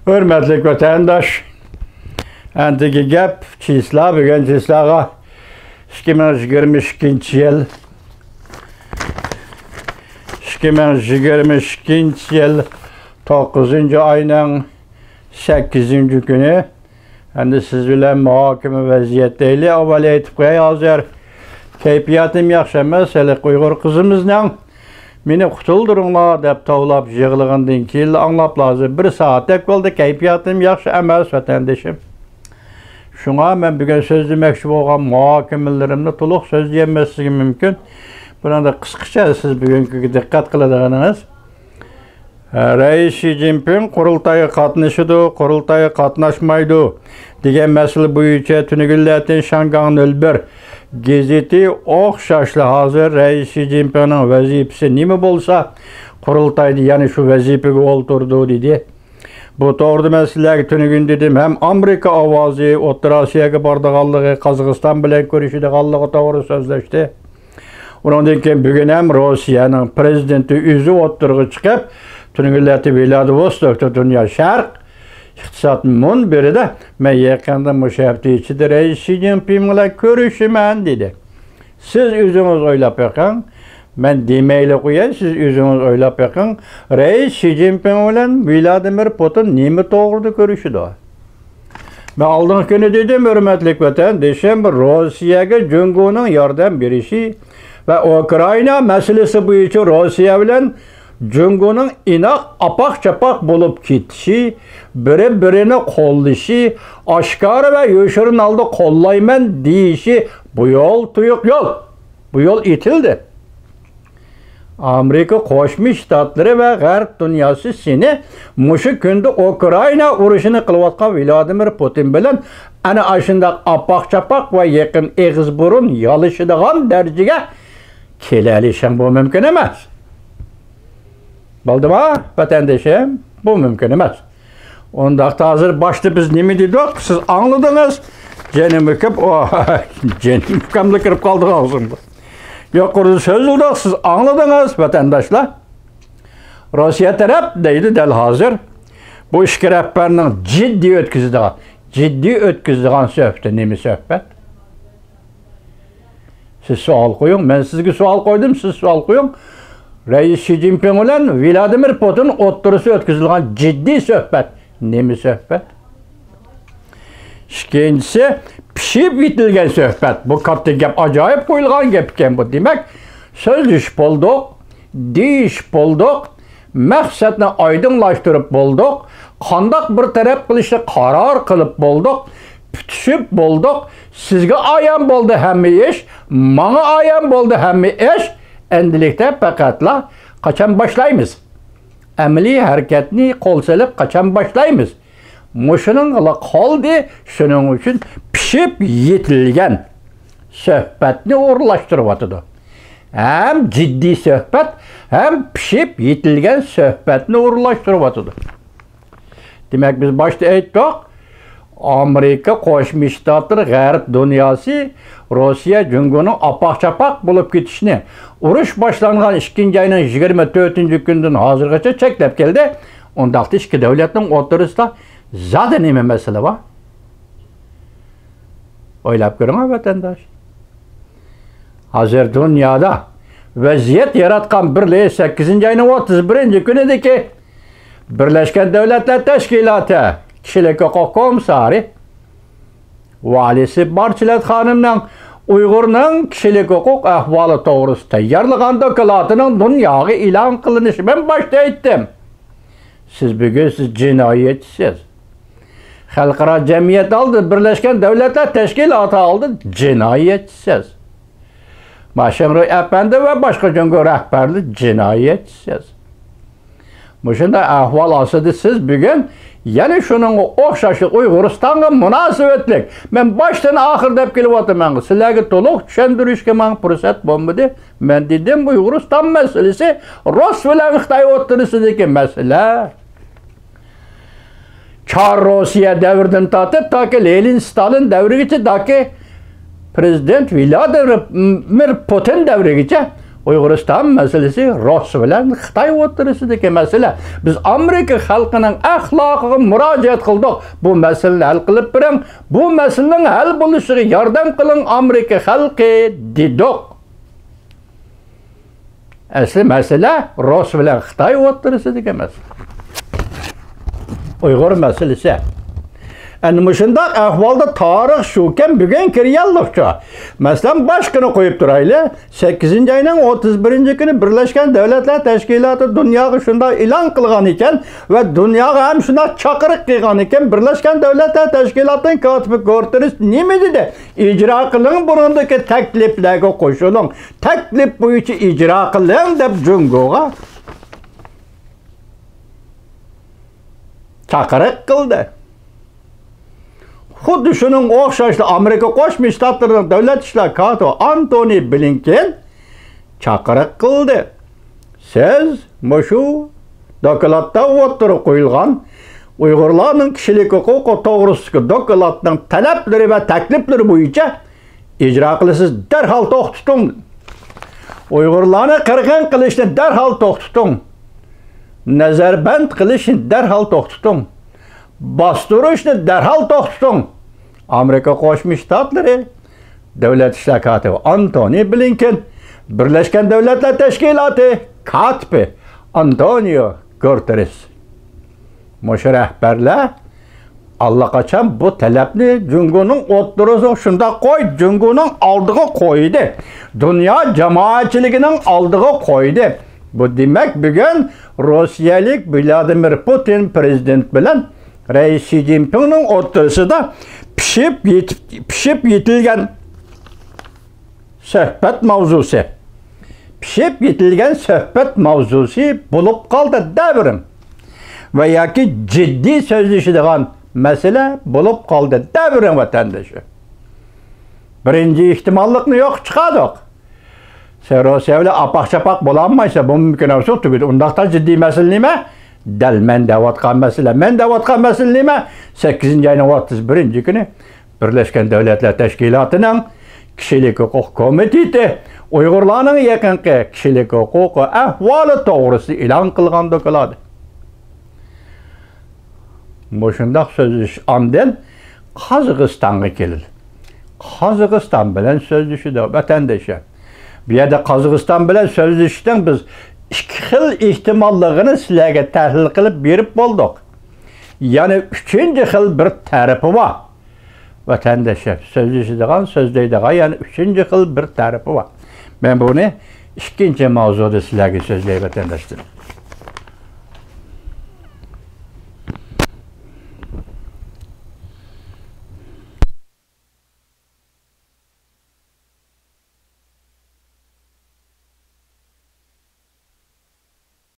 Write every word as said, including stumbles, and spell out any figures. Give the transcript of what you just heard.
ھۆرمەتلىك ۋەتەنداش، ئەندىكى گەپ چىسلا، بۈگۈن چىسلاغا ئىككى مىڭ يىگىرمە ئىككىنچى يىل، ئىككى مىڭ يىگىرمە ئىككىنچى يىل توققۇزىنچى ئاينىڭ سەككىزىنچى كۈنى. ئەمدى سىز بىلەن مۇھاكىمە ۋەزىيەت دەيلى. ئاۋۋال ئېيتىپ قوياي، ھازىر كەيپىياتىم ياخشى ئەمەس. ھېلىقى ئۇيغۇر قىزىمىزنىڭ «مېنى قۇتۇلدۇرۇڭلار» دەپ توۋلاپ يىغلىغاندىن كېيىنلا ئاڭلاپلا، ھازىر بىر سائەتتەك بولدى، كەيپىياتىم ياخشى ئەمەس، ۋەتەندىشىم. شۇڭا مەن بۈگۈن سۆزلىمەكچى بولغان مۇھاكىمىلىرىمنى تولۇق سۆزلىيەلمەسلىكىم مۇمكىن. بۇنىڭدا قىسقىچە سىز بۈگۈنكىگە دىققەت قىلىدىغىنىڭىز، رەئىس شى جىنپىڭ قۇرۇلتايغا قاتنىشىدۇ، قۇرۇلتايغا قاتناشمايدۇ دېگەن مەسىلە بويىچە تۈنۈگۈنلەتىن شياڭگاڭ نۆل بىر گېزىتى ئوخشاشلا ھازىر رەئىس شى جىنپىڭنىڭ ۋەزىپىسى نېمە بولسا، قۇرۇلتايدا يەنە شۇ ۋەزىپىگە ئولتۇرىدۇ، دېدى. بۇ توغرىدا مەن سىلەرگە تۈنۈگۈن دېدىم، ھەم ئامېرىكا ئاۋازى ئوتتۇرا ئاسىياغا بارىدىغانلىقى، قازاقىستان بىلەن كۆرۈشىدىغانلىقى توغرا سۆزلەشتى. ئۇنىڭدىن كېيىن بۈگۈن ھەم روسىيەنىڭ پىرېزىدېنتى ئۆزى ئوتتۇرىغا چىقىپ، تۈنۈگۈنلەردە ۋلادىۋوستوكتا دۇنيا شەرق ئىقتىساد مۇنبىرىدە مەن يېقىندا مۇشۇ ھەپتە ئىچىدە رەئىس شى جىنپىڭ بىلەن كۆرۈشىمەن، دېدى. سىز ئۆزىڭىز ئويلاپ بېقىڭ. مەن دېمەيلا قوياي، سىز ئۆزىڭىز ئويلاپ بېقىڭ. رەئىس شى جىنپىڭ بىلەن ۋلادىمىر پۇتىن نېمە توغرىدا كۆرۈشىدۇ؟ مەن ئالدىنقى كۈنى دېدىم، ھۆرمەتلىك ۋەتەندىشىم، روسىيەگە جۇڭگونىڭ ياردەم بېرىشى ۋە ئۇكرائىنا مەسىلىسى بويىچە روسىيە بىلەن جۇڭگونىڭ ئىناق ئاپاق-چاپاق بولۇپ كېتىشى، بىرى-بىرىنى قوللىشى، ئاشكارا ۋە يوشۇرۇن ھالدا قوللايمەن دېيىشى، بۇ يول تۇيۇق يول. بۇ يول ئېتىلدى. ئامېرىكا قوشما شتاتلىرى ۋە غەرب دۇنياسى سېنى مۇشۇ كۈندە ئۇكرائىنا ئۇرۇشىنى قىلىۋاتقان ۋلادىمىر پۇتىن بىلەن ئەنە ئاشۇنداق ئاپاق-چاپاق ۋە يېقىن ئېغىز-بۇرۇن يالىشىدىغان دەرىجىگە كېلەلىشىڭ بۇ مۇمكىن ئەمەس. بولدىما، ۋەتەندىشىم؟ بۇ مۇمكىن ئەمەس. ئۇنداقتا ھازىر باشتا بىز نېمە دېدۇق؟ سىز ئاڭلىدىڭىز. جېنىم ئۇكام، ئو، جېنىم ئۇكاملا كىرىپ قالدى ئاغزىمغا. يۇقىرىدا سۆزلىدۇق، سىز ئاڭلىدىڭىز، ۋەتەنداشلار. روسىيە تەرەپ دەيدۇ دەل ھازىر. بۇ ئىككى رەھبەرنىڭ جىددىي ئۆتكۈزىدىغان، جىددىي ئۆتكۈزىدىغان سۆھبىتى نېمە سۆھبەت؟ سىز سوئال قويۇڭ، مەن سىزگە سوئال قويدۇم، سىز سوئال قويۇڭ. رەئىس شى جىنپىڭ بىلەن ۋلادىمىر پۇتىن ئوتتۇرىسى ئۆتكۈزۈلگەن جىددىي سۆھبەت نېمە سۆھبەت؟ ئىككىنچىسى، پىشىپ يېتىلگەن سۆھبەت. بۇ كاتتا گەپ، ئاجايىپ قويۇلغان گەپ ئىكەن بۇ. دېمەك، سۆزلىشىپ بولدۇق، دېيىشىپ بولدۇق، مەقسەتنى ئايدىڭلاشتۇرۇپ بولدۇق، قانداق بىر تەرەپ قىلىشنى قارار قىلىپ بولدۇق، پۈتۈشۈپ بولدۇق. سىزگە ئايان بولدى ھەممە ئىش، ماڭا ئايان بولدى ھەممە ئىش. ئەمدىلىكتە پەقەتلا قاچان باشلايمىز؟ ئەمەلىي ھەرىكەتنى قول سېلىپ قاچان باشلايمىز؟ مۇشۇنىڭغىلا قالدى، شۇنىڭ ئۈچۈن پىشىپ يېتىلگەن سۆھبەتنى ئورۇنلاشتۇرۇۋاتىدۇ. ھەم جىددىي سۆھبەت، ھەم پىشىپ يېتىلگەن سۆھبەتنى ئورۇنلاشتۇرۇۋاتىدۇ. دېمەك، بىز باشتا ئېيتتۇق، ئامېرىكا قوشما شتاتلىرى، غەرب دۇنياسى روسىيە جۇڭگونىڭ ئاپاق-چاپاق بولۇپ كېتىشىنى، ئۇرۇش باشلانغان ئىككىنچى ئاينىڭ يىگىرمە تۆتىنچى كۈنىدىن ھازىرغىچە چەكلەپ كەلدى. ئۇنداقتا ئىككى دۆلەتنىڭ ئوتتۇرىسىدا زادى نېمە مەسىلە بار؟ ئويلاپ كۆرۈڭ، ۋەتەنداش. ھازىر دۇنيادا ۋەزىيەت ياراتقان بىرلى سەككىزىنچى ئاينىڭ ئوتتۇز بىرىنچى كۈنىدىكى بىرلەشكەن دۆلەتلەر تەشكىلاتى كىشىلىك ھوقۇق كومىسسارى ۋالىسى بارچىلەت خانىمنىڭ ئۇيغۇرنىڭ كىشىلىك ھوقۇق ئەھۋالى توغرىسىدا تەييارلىغان دوكلاتىنىڭ دۇنياغا ئېلان قىلىنىشى، مەن باشتا ئېيتتىم. سىز بۈگۈن سىز جىنايەتچىسىز. خەلقئارا جەمئىيەت ئالدىدا، بىرلەشكەن دۆلەتلەر تەشكىلاتى ئالدىدا جىنايەتچىسىز. ما شېڭرۇي ئەپەندى ۋە باشقا جۇڭگو رەھبەرلىرى جىنايەتچىسىز. مۇشۇنداق ئەھۋال ئاستىدا سىز بۈگۈن يەنە شۇنىڭغا ئوخشاشلا ئۇيغۇرىستانغا مۇناسىۋەتلىك، مەن باشتىن ئاخىر دەپ كېلىۋاتىمەن، سىلەرگە تولۇق چۈشەندۈرۈشكە ماڭا پۇرسەت بولمىدى. مەن دېدىم، ئۇيغۇرىستان مەسىلىسى رۇس بىلەن خىتاي ئوتتۇرىسىدىكى مەسىلە. چار روسىيە دەۋرىدىن تارتىپ تاكى لېنىن، ستالىن دەۋرىگىچە، تاكى پىرېزىدېنت ۋلادىمىر پۇتىن دەۋرىگىچە ئۇيغۇرىستان مەسىلىسى روس بىلەن خىتاي ئوتتۇرىسىدىكى مەسىلە. بىز ئامېرىكا خەلقىنىڭ ئەخلاقىغا مۇراجىئەت قىلدۇق. بۇ مەسىلىنى ھەل قىلىپ بېرىڭ. بۇ مەسىلىنىڭ ھەل بولۇشىغا ياردەم قىلىڭ، ئامېرىكا خەلقى، دېدۇق. ئەسلى مەسىلە روس بىلەن خىتاي ئوتتۇرىسىدىكى مەسىلە. ئۇيغۇر مەسىلىسى. ئەنە مۇشۇنداق ئەھۋالدا تارىخ شۇكەن بۈگۈن كىرگەنلىكچۇ. مەسىلەن، باشقىنى قويۇپ تۇرايلى. سەككىزىنچى ئاينىڭ ئوتتۇز بىرىنچى كۈنى بىرلەشكەن دۆلەتلەر تەشكىلاتى دۇنياغا شۇنداق ئېلان قىلغان ئىكەن ۋە دۇنياغا ھەم شۇنداق چاقىرىق قىلغان ئىكەن، بىرلەشكەن دۆلەتلەر تەشكىلاتىنىڭ كاتىپى گۇتېررېس نېمە دېدى؟ ئىجرا قىلىڭ، بۇرۇندىكى تەكلىپلەرگە قوشۇلۇڭ، تەكلىپ بويىچە ئىجرا قىلىڭ دەپ جۇڭگوغا چاقىرىق قىلدى. خۇددى شۇنىڭغا ئوخشاشلا ئامېرىكا قوشما شتاتلىرىنىڭ دۆلەت ئىشلار كاتىپى ئانتونى بلىنكېن چاقىرىق قىلدى. سىز مۇشۇ دوكلاتتا ئوتتۇرىغا قويۇلغان ئۇيغۇرلارنىڭ كىشىلىك ھوقۇقى توغرىسىدىكى دوكلاتنىڭ تەلەپلىرى ۋە تەكلىپلىرى بويىچە ئىجرا قىلىسىز، دەرھال توختىتىڭ. ئۇيغۇرلارنى قىرغىن قىلىشنى دەرھال توختىتىڭ. نەزەربەند قىلىشنى دەرھال توختىتىڭ. باستۇرۇشنى دەرھال توختىتىڭ. ئامېرىكا قوشما شتاتلىرى دۆلەت ئىشلار كاتىپى ئانتونى بلىنكېن، بىرلەشكەن دۆلەتلەر تەشكىلاتى كاتىپى ئانتونىيو گۇتېررېس. مۇشۇ رەھبەرلەر ئاللىقاچان بۇ تەلەپنى جۇڭگونىڭ ئوتتۇرىسىغا شۇنداق قوي، جۇڭگونىڭ ئالدىغا قويدى. دۇنيا جامائەتچىلىكىنىڭ ئالدىغا قويدى. بۇ دېمەك، بۈگۈن روسىيەلىك ۋلادىمىر پۇتىن پىرېزىدېنت بىلەن رەئىس شى جىنپىڭنىڭ ئوتتۇرىسىدا پىشىپ يېتىپ، پىشىپ يېتىلگەن سۆھبەت ماۋزۇسى، پىشىپ يېتىلگەن سۆھبەت ماۋزۇسى بولۇپ قالدى دەۋېرىڭ. ۋە ياكى جىددىي سۆزلىشىدىغان مەسىلە بولۇپ قالدى دەۋېرىڭ، ۋەتەندىشىم. بىرىنچى ئېھتىماللىقنى يوققا چىقاردۇق. سەن روسىيە بىلەن ئاپاق-چاپاق بولالمايسەن، بۇ مۇمكىن ئەمەس، تۈگىدى. ئۇنداقتا جىددىي مەسىلە نېمە؟ دەل مەن دەۋاتقان مەسىلە. مەن دەۋاتقان مەسىلە نېمە؟ سەككىزىنچى ئاينىڭ ئوتتۇز بىرىنچى كۈنى بىرلەشكەن دۆلەتلەر تەشكىلاتىنىڭ كىشىلىك ھوقۇق كومىتېتى ئۇيغۇرلارنىڭ يېقىنقى كىشىلىك ھوقۇقى ئەھۋالى توغرىسىدا ئېلان قىلغان دوكلاتى. مۇشۇنداق سۆزلىشىش ئاندىن قازاقىستانغا كېلىدۇ. قازاقىستان بىلەن سۆزلىشىدۇ، ۋەتەندىشىم. بۇ يەردە قازاقىستان بىلەن سۆزلىشىشنىڭ بىز ئىككى خىل ئېھتىماللىقىنى سىلەرگە تەھلىل قىلىپ بېرىپ بولدۇق. يەنە ئۈچىنچى خىل بىر تەرىپى بار. ۋەتەندىشىم، سۆزلىشىدىغان، سۆزلەيدىغان يەنە ئۈچىنچى خىل بىر تەرىپى بار. مەن بۇنى ئىككىنچى ماۋزۇدا سىلەرگە سۆزلەي، ۋەتەنداشلىرىم.